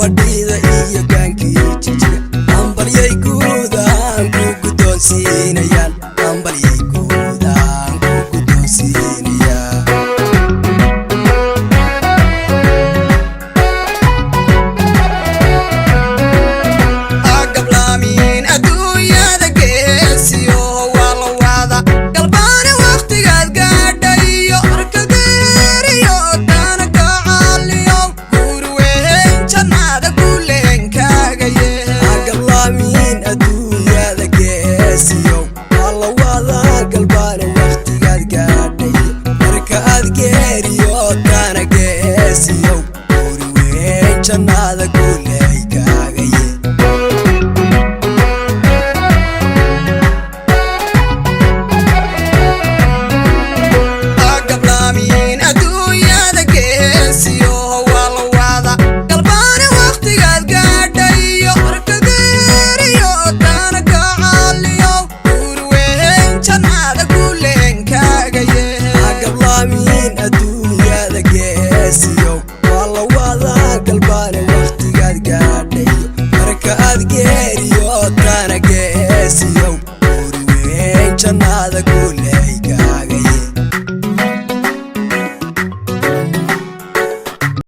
Gabadhiida iyo gaankii Jigjiga hambalyay guudaan ku guddoonsiinayaan, hambalyay guudaan ku guddoonsiinayaa. Gablaamiin adduunyada geesiyo waa la wada galbaani wakhtigaad gaadhayo, marka geeriyo taana gacaaliyo guurweyn jannada guuleenkaaga yehe. Gablaamiin adduunyada geesiyo waa la wada galbaani wakhtigaad gaadhayo, marka aad geeriyo taana geesiyo guurweyn jannada guuleenkaaga ye. Gablaamiin adduunyada geesiyo waa la wada galbaani wakhtigaad gaadhayo, marka geeriyo taana gacaaliyo guurweyn jannada guuleenkaaga yehe. Gablaamiin adduunyada geesiyo waa la wada galbaani wakhtigaad gaadhayo, marka aad geeriyo taana geesiyo guurweyn jannada.